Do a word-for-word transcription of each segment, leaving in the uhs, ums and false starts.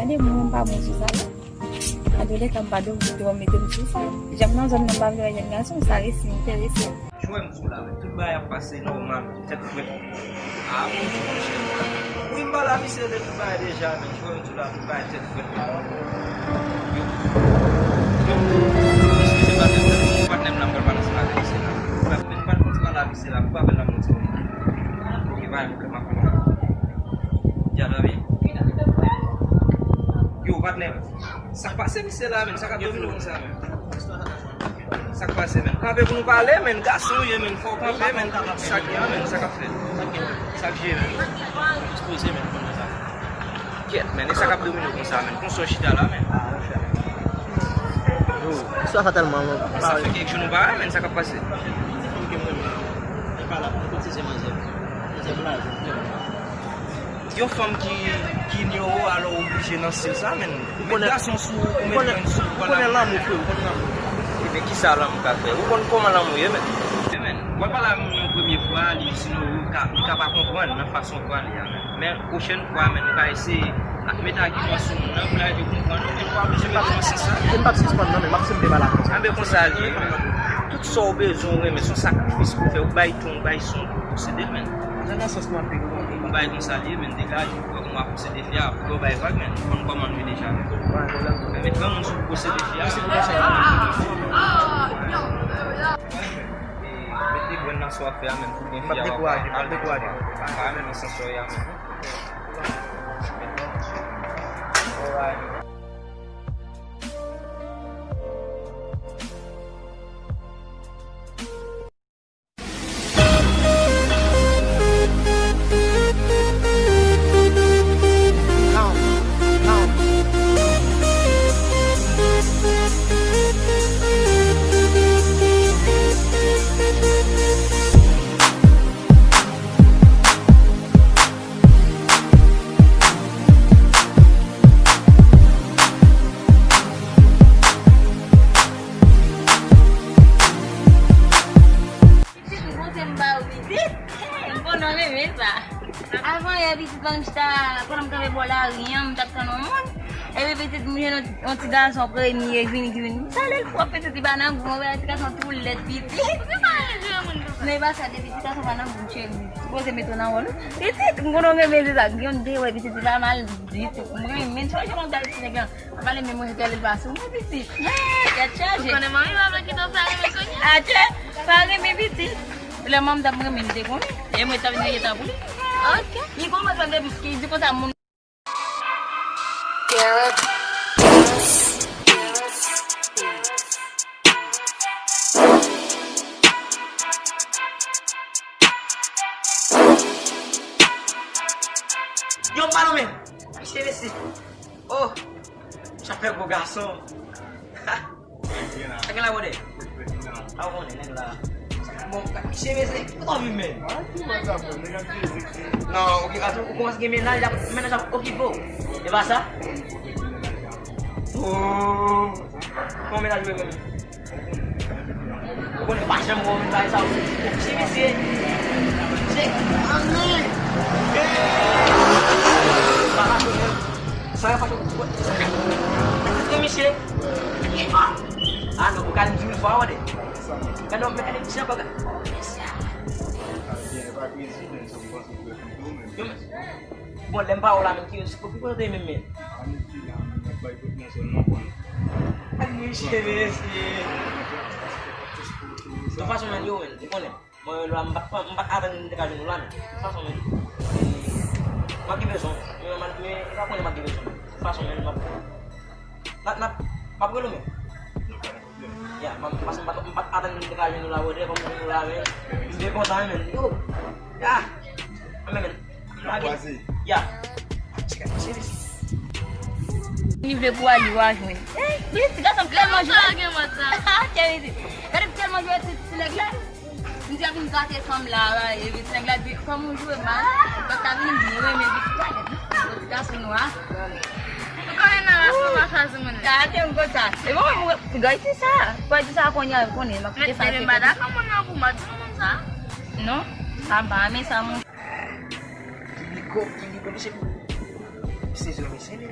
Tande, mwen menm pa bon sou sa, non. Antoulèka, m pa dwe mete w mete m sou sa. Jan m nan zòn nan, m pa vle wè jèn gason, sa resi enterese m. Jwè m sou la, men tout bagay ap pase nòmal, tèt frèt. Ah, bonjou, monchè. Wi, m pale a misye de tout bagay deja, men jwè m sou la, tout bagay tèt frèt. Yo. Yo. Eskize m, patnè m, patnè m la, m pral pale ansanm avèk misye la. Men m pa t konn pale a misye la, pou apèl la, m di. Ok, bay, m ap pale. Ya, David. Yo, patnè m. Sa k pase misye la, menn? Sa k ap domine w konsa, menn? Sa k pase, menn? Kanpe pou nou pale, menn. Gason w ye, menn. Fò w kanpe, menn. Sa k gen, menn? Sa k ap fèt? Sa k ye, menn? Dispoze, menn, konn sa. Kyèt, menn. E sa k ap domine w konsa, menn? Konsa w chita la, menn? Yo, istwa sa tèlman long. Sa fè kèk jou nou pa wè, menn. Sa k ap pase? Yon fanm ki, ki inyore w, alò w oblije nan stil sa, menn. Ou met gason sou, ou met jèn sou, ou konnen lanmou, frè, ou konnen lanmou. Ebyen, kisa lanmou ka fè? Ou konn kòman lanmou ye, menn? Menn, w ap pale a moun yon premye fwa, li, sinon, li ka, li ka pa konprann nan fason w pale a, menn. Men, pwochèn fwa, menn, ou ka eseye met agiman sou moun nan, pou l rive konprann ou, menn, ou pa oblije met nan sans sa. M p ap sispann, non, men m ap sispann pale a moun sa. Anben, konsa l ye, menn. Tout sa w bezwen, w renmen, se yon sakrifis pou w fè, ou bay tan w, ou bay san w pou w posede l, menn. Sa nan sans nou ap viv. Yon bagay konsa l ye, menn, degaje w, kòman w ap pwosede fi a, pou yo bay vag, menn. Ou konn kòman nou ye deja, menn. Pèmèt granmoun sou pwosede fi a. Mèsi pou konsèy la. Mete grenn nan sa w ap fè a, menn, pou gen fi a, w ap al nan sa w ye a, menn. Alright. Pitit, m konte m ba ou pitit. M konnen w renmen sa. Avan yè, pitit, pandan m chita, pandan m kanpe bò lari an, m t ap tann yon moun. Epi pitit, m jwenn yon, yon ti gason premye vini, ki vini. M salye l pwòp, pitit, li pa nan gou, yon ti gason tou lèd, pitit. Men e pa sa, depi ti gason pa nan gou, cheri. Sipoze mete w nan wòl ou. Pitit, m konnen w renmen se sa. Gen yon de wè, pitit, li pa mal ditou. M renmen, chonje m ap gade ti nèg lan. Pale menm mwen tèl pase w, mwen pitit. Tèt chaje. Ou konnen manmi pa vle kite w fè renmen kounye a. Atè, pa renmen pitit. Lè manman m t ap renmen, m te konnen. E mwen t ap vin rete pou li. Ok. Li konn mwen fè depi ki di konsa moun. Yo, pa nan men. Mesye, mesye. Oh. Chapè gwo gason. Sa gen la, bwodè? A, ou konnen, nèg la. Bon, cheve se, ou t anvi men. Non, ou gen, ou kòmanse gen mennaj, mennaj ap okipe w. E pa sa? Oh. Bon mennaj ou menm. Ou konnen pa janm wè w vin bay sa ou. Ti mesye. Se anni. Sa pa fè. Sa pa fè. Ti mesye. Ah non, ou ka di mil fwa, wè. Gade, men gade ti ankò. Bon, lè m pa wè w la menm, ki, ki kote w te menm men? Ann wi, cheve, mesye. Tout fason, men, yo, men, ou konnen. Mwen, la, m pa, m pa, m pa atann m te ka jwenn ou la, men. Tout fason, men. M ap gen bezwen. Men, men, men, ou pa konnen m ap gen bezwen. Tout fason, men, m ap, m ap, m ap, m ap rele w, men. Ya, m ap, paske m pa, m pa t atann m te ka jwenn ou la, brother, kòm m jwenn ou la, men. M te kontan, men. Yo. Ya. Anben, men. N ap kwaze. Ya. Li vle pou al, li va jwenn. Eh, li ti gason tèlman jwe. Lè sa gen mòd sa. Gade tèlman jwe ti, ti nèg la. M di ap vin gate fanm la, epi ti nèg la di, fanm ou jwe mal, lòt la vin byen renmen pitit la nèt. Ti gason nwa. Ou konnen nan ras nou pa chwazi moun. Gade m konsa. E bon, mwen, gade ti sa. Gade ti sa kounye a, konnen, m ap kite sa. Mwen pa dakò moun nan pou mwen, di moun sa. Non, sa pa, men sa moun. Ki bikòp, ki bikòp, mesye. Sezi mesye li.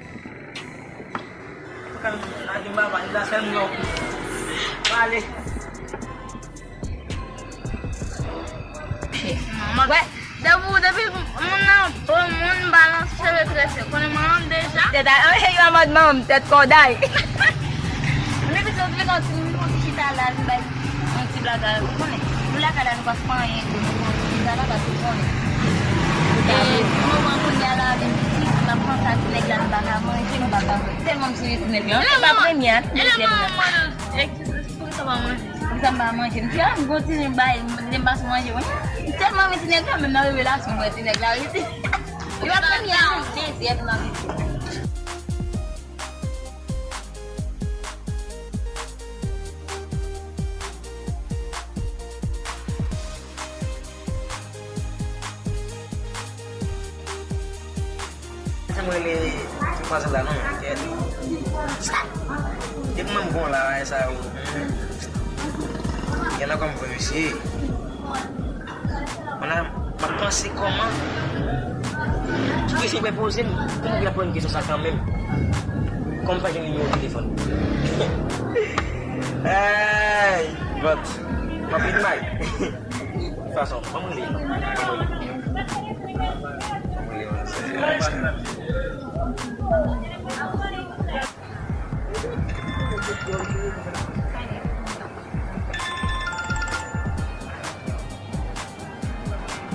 Kan lage baba, li la sèl moun. Pale. Wè, depi, depi moun nan bon, moun balanse cheve trese, konnen manman m deja. Tèt a, an, yo an mòd manman m, tèt kòday. Li pito, li pito, li pito chita la, li bay yon ti blaga, ou konnen. Nou lakay la, nou pa fè anyen, nou pito chita la, paske ou konnen. E, moman kounye a la, avèk pitit, m ap panse a ti nèg la, nou pa ka manje, nou pa ka bwè. Tèlman m sonje ti nèg la. Li pa premye a, dezyèm nan. Poukisa m pa manje? M di, a, m kontinye bay, m, m pa sou manje, wi. M tèlman renmen ti nèg la, menm nan revelasyon, m wè ti nèg la rete. Li pa premye a, non, dezyèm nan rete. Sa mwen rele demwazèl la non, kèt. Depi mwen m gon la, sa yo. Gen nan kòm vre mesye. Mwen la, m ap panse kòman. Ki kesyon pou poze m? Kòman pou poze m kesyon sa kanmenm? Kòman pa gen nimewo telefòn? Ay, but, m ap vin bay. Fason, ban m rele non. Ban m rele. Ban m rele, man.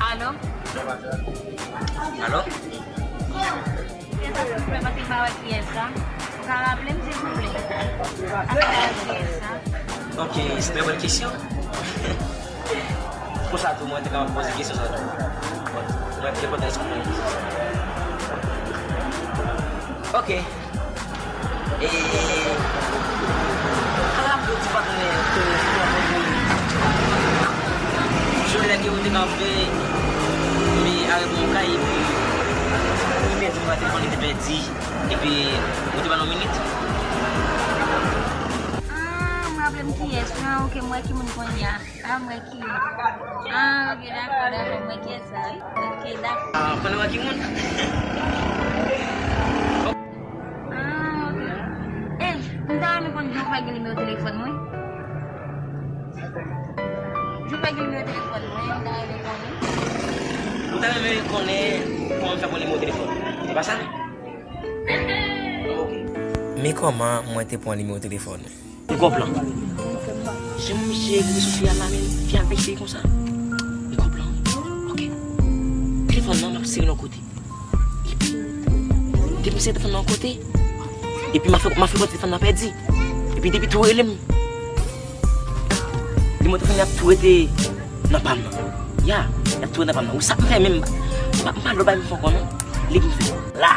Alo? Alo? Kiyès sa, silvouplè, paske m pa wè kiyès sa. Ou ka raple m, silvouplè? Apèl la, kiyès sa? Ok, se trè bòn kesyon. Pou sa tou, mwen te ka poze kesyon sa tou. Mwen te kontan esprime. Ok. E, ala pou ti patnè, tou, tou, tou. Jou lè ke ou te kanpe, men arè pou mwen kay, epi, ou te di mwen telefòn li te pèdi, epi, ou te ban nou minit. Ah, mwen raple m kiyès, ah, ok, mwen ki moun kounye a. Ah, mwen ki. Ah, ok, dakò, dakò, mwen ki sa, wi. Ok, dakò. Ah, konnen mwen ki moun? Ah, ok. Eh, m ta renmen konn jan w fè gen nimewo telefòn mwen. Jan w fè gen nimewo telefòn mwen, m ta renmen konnen. Ou ta renmen konnen kòman m fè pran nimewo telefòn? Se pa sa? Ok. Men kòman mwen te pran nimewo telefòn ou. Ou konprann? Jan misye rele sou fi a la, men fi a vle seri konsa. Ou konprann? Ok. Telefòn nan, m ap sere l yon kote. Epi, depi m sere telefòn nan yon kote, epi m a fè, m a fè kwè telefòn nan pèdi. Epi depi tou rele m. Nimewo telefòn li ap tou rete nan pa m nan. Ya, li ap tou rete nan pa m nan. Ou sa m fè menm, m pa, m pa lòt bagay m fè ankò non. Li m fè. La.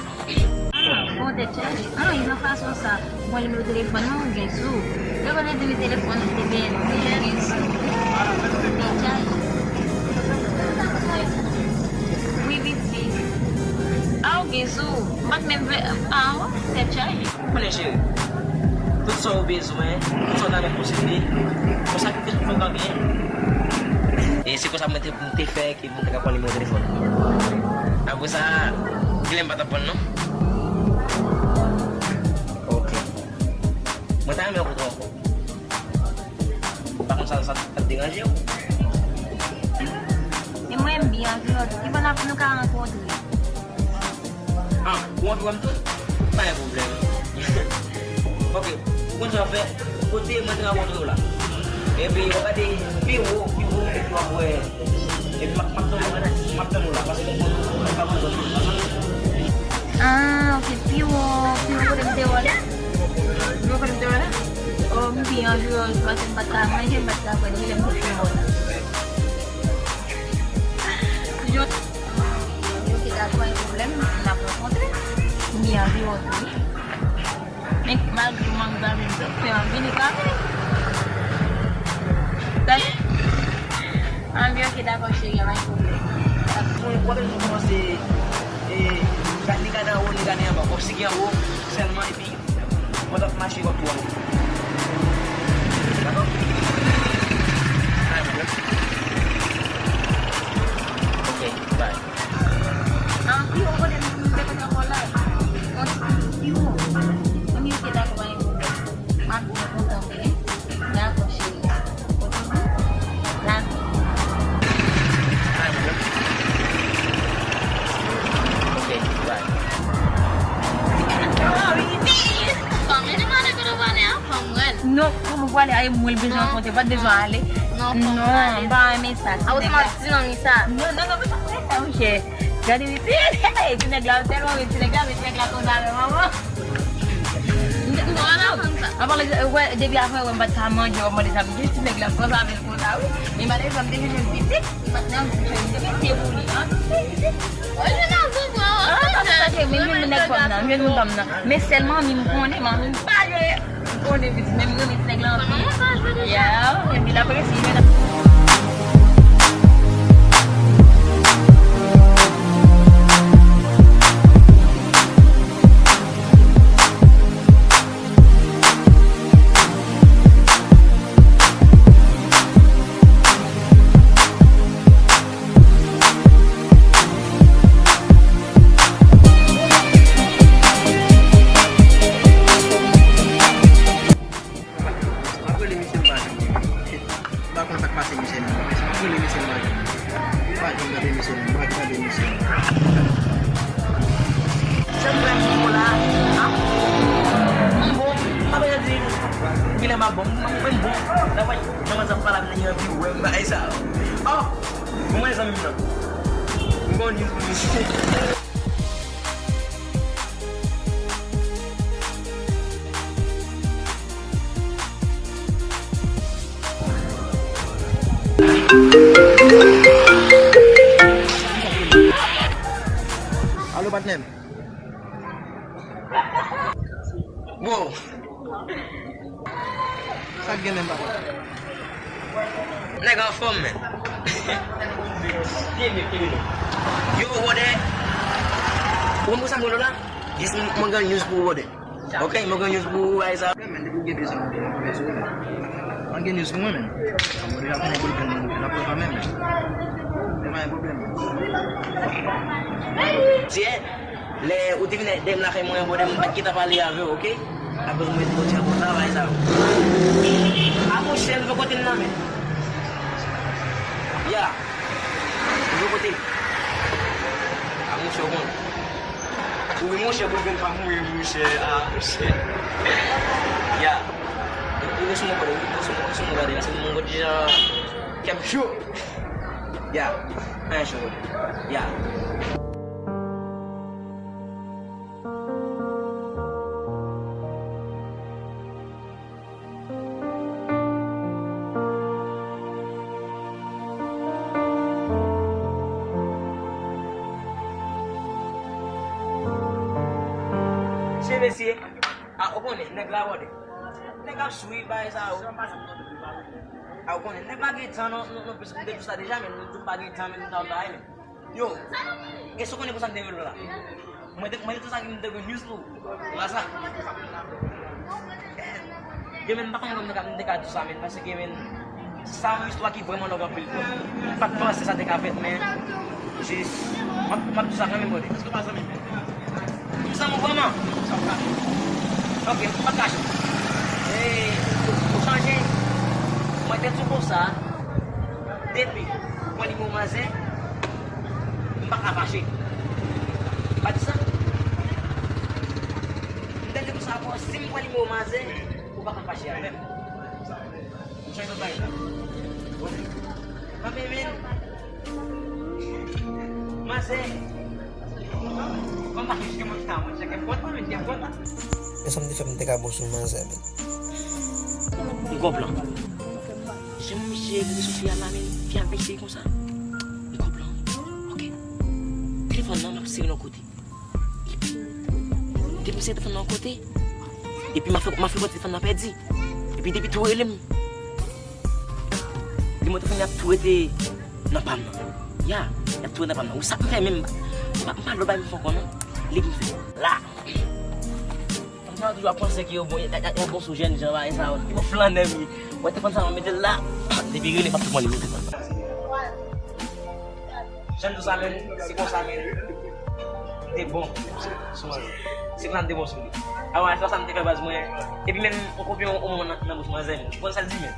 Ah, bon, tèt chaje. Ah, e nan fason sa. Bon, nimewo telefòn nan, ou gen sou. Lè w te di m telefòn ou te pèdi, ou gen sou. Tèt chaje. Wi, pitit. Ah, ou gen sou. M pa t menm vle. Ah, tèt chaje. Konnen, cheri. Tout sa ou bezwen, tout sa w ta renmen posede, konsa ki fè tout moun anyen. E se konsa mwen te m te fè ke m te ka pran nimewo telefòn ou. Apre sa, genlè m pa t ap pran l non. Ok. Mwen ta renmen rankontre w ankò. Pa konn sa, sa, sa t deranje w? E mwen, m byen anvi w tou. Ki bò n ap nou ka rankontre? Ah, ou anvi wè m tou? Pa gen pwoblèm. Ok, ou konn sa w ap fè? Kote mwen te rankontre w la. Epi, w ap gade pi wo, pi wo, epi w ap wè. Epi, m ap, m ap tann ou, m ap tann ou la, paske m konn ou pa konn zòn nan. Ah, ok, pi wo, pi wo kote m te wè w la? Pi wo kote m te wè w la? Oh, m byen anvi wè w, paske m pa t ka manje, m pa t ka bwè, depi lè m sot pi wo la. Yo, yo te dakò, pa gen pwoblèm, n ap rankontre. M byen anvi wè w tou, wi. Men malgre mank zanmi m, fè anvi li pa vini. Tande? Anvi, ok, dakò, cheri, pa gen pwoblèm. Pou, pou apèl nou kòmanse, e, li gade anwo, li gade anba. Kòmsi gen anwo sèlman, epi Mwen t ap mache, w ap tou anwo. Dakò? Bye, my girl. Ok, bye. Ah, pi, ou konnen m te konn ankò la. Non, kòman pou ale a, e mwen l bezwen rankontre, pa t bezwen ale. Non, fòk mwen ale. Non, m pa renmen sa. A, ou se mwen ap di nan mi sa. Non, non, non, men pa renmen sa, monchè. Gade, wi, ti nèg la tèlman wi, ti nèg la, men ti nèg la konsa, men manman. Non, non, non. Apa, wè, depi avan, wè, m pa t ka manje, w ap mande sa, men ti nèg la konsa, men konsa, wi. Men malere, m te jwenn pitit, m ap nan bouche, m te mete pou li, an, tout se pitit. Ou jwenn nan bouche, an, tout se, men jwenn nèg pa m nan, jwenn moun pa m nan. Men sèl manmi m konnen, manmi m pa jwenn. M konnen pitit, men m renmen ti nèg la anpil. Kòman w pa jwe deja? Ya, epi l apresye jwe nan. M ap rele misye, m pa janm gen. M pa konn sa k pase misye menm. M ap rele misye, m pa janm gen. M pa janm gade misye menm, m pa janm gade misye menm. Jan frè m di w la, a? M bon, m pa bezwen di kilè m ap bon, m, m bon. Nan mwen, nan mwen sa pale m nan anvi wè m bagay sa. Oh! Bon, mwen zanmi m nan. M gon news pou misye. Alo, patnè m. Wow. Sa k gen menm, papa? Nèg anfòm, men. Yo, Wòdè. Ou konn pou sa m rele w la? Jis mwen gen news pou ou, Wòdè. Ok, mwen gen news pou ou, Ayza. Men depi w gen bezwen, mwen gen news pou ou, men. Mwen deja konnen pou l gen nan pwograme, men. Men pa gen pwoblèm. Tiye. Lè ou te vin dèyè m lakay mwen an, bòdè, m pa t gentan pale avè w, ok? Akoz mwen te konn bon travay sa. A monchè, nouvo kote m nan men. Ya. Nouvo kote m. A monchè, w konn. Wi, monchè, pou vin pa mouri, monchè. A, monchè. Ya. Ou, ou sou mwen, bòdè, wi. Ou sou mwen, ou sou mwen, gade. Se mwen, bòdè, jan. Kè m cho. Ya. Anyen cho, bòdè. Ya. Mesye, mesye. A, ou konnen, nèg la wòdè. Nèg ap swiv bagay sa yo. A, ou konnen, nèg pa gen tan non, non, non, plis m te di sa deja, men nou tou pa gen tan, men nou ta bay, men. Yo, èske w konnen pou sa m te rele w la? Mwen te, mwen te di sa ki m te gen news pou ou. Ou wè sa? Gen men m pa konnen kòman m te ka, m te ka di sa, men, paske men, sa yon istwa ki vrèman long anpil. M pa t panse sa te ka fèt, men jis, m ap, m ap di sa kanmenm, bòdè. Èske w pa zanmi m? M zanmi w vrèman? Ok, m p ap kache w. E, ou chanje. Mwen te di w konsa, depi mwen li bon manzè, m pa ka fache. M pa di sa? M te di konsa ankò, si m pran nimewo manzè, ou pa ka fache avè m. M chanje bagay la. Kanpe, men. Manzè. Kòman m pa chèke moun sa, mwen chèke m kontan, men chèke m kontan. Men sa m te fè m te ka bon sou manzè, men. M gon plan. Jan misye vin sou fi a la, men fi a vin seri konsa. M gon plan. Ok. Telefòn nan, m ap sere l yon kote. Epi, depi m sere telefòn nan yon kote, epi m a fè, m a fè wè telefòn nan pèdi. Epi depi tou rele m. Li montre fè m ap tou rete nan pa m nan. Ya, y ap tou rete nan pa m nan. Ou sa m fè menm, m pa, m pa lòt bagay m fè ankò non. Li m fè. La. Fanm sa yo toujou ap panse ke yo bon, y a, y a, y a bon sou jèn jan bagay sa yo. Yo flannè wi. Wè telefòn sa yo mete l la. Depi rele m ap tou pran li telefòn nan. Jan nou sa menm, se konsa menm. M te bon sou manzè. Se konsa m te bon sou li. Avan, se pa sa m te fè baz mwen. Epi menm, yon kopi yon, yon moun nan, nan bouch manzè menm. Ou konn sa l di menm?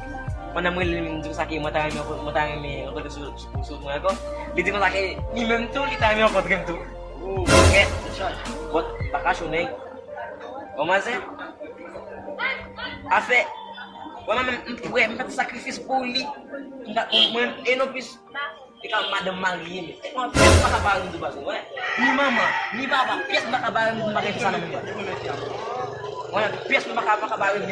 Pandan m rele li, m di konsa ke mwen ta renmen, mwen ta renmen rankontre sou, sou, sou mwen ankò. Li di konsa ke li menm tou, li ta renmen rankontre m tou. Kèt, bon, m pa kache w nèg. Bon, manzè. Afè. Mwen menm, m prè, m fè tout sakrifis pou li. M ta, mwen, e non plis, e ka madanm marye, men. Mwen, pyès pa ka bare m tou, paske, wè. Ni manman, ni papa, pyès pa ka bare m, m pa gen sa nan men mwen. Wè, pyès pa ka, pa ka bare m.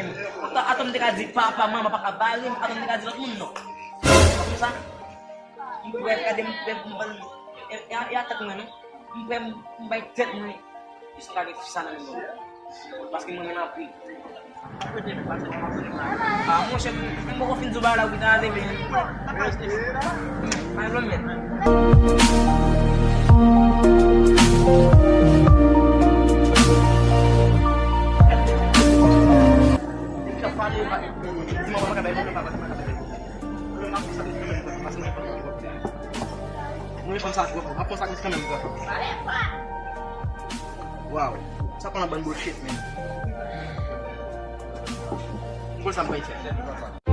Atann, atann, m te ka di papa, manman pa ka bare m, atann, m te ka di lòt moun, non. Konsa, m prè, gade m, m prè pou m ban, e, e, e a tèt mwen, non. M prè, m, m bay tèt mwen. Jis pa gen sa nan men mwen. Paske mwen renmen anpil. Ah, monchè, m, m poko fin di w bagay la, wi, tande, men. Pa gen pwoblèm, men. Mwen fè sa twòp, mwen fè sa kanmenm, bro. Wow. Sa pa nan bann bullshit, man. Mwen sa mwen fè.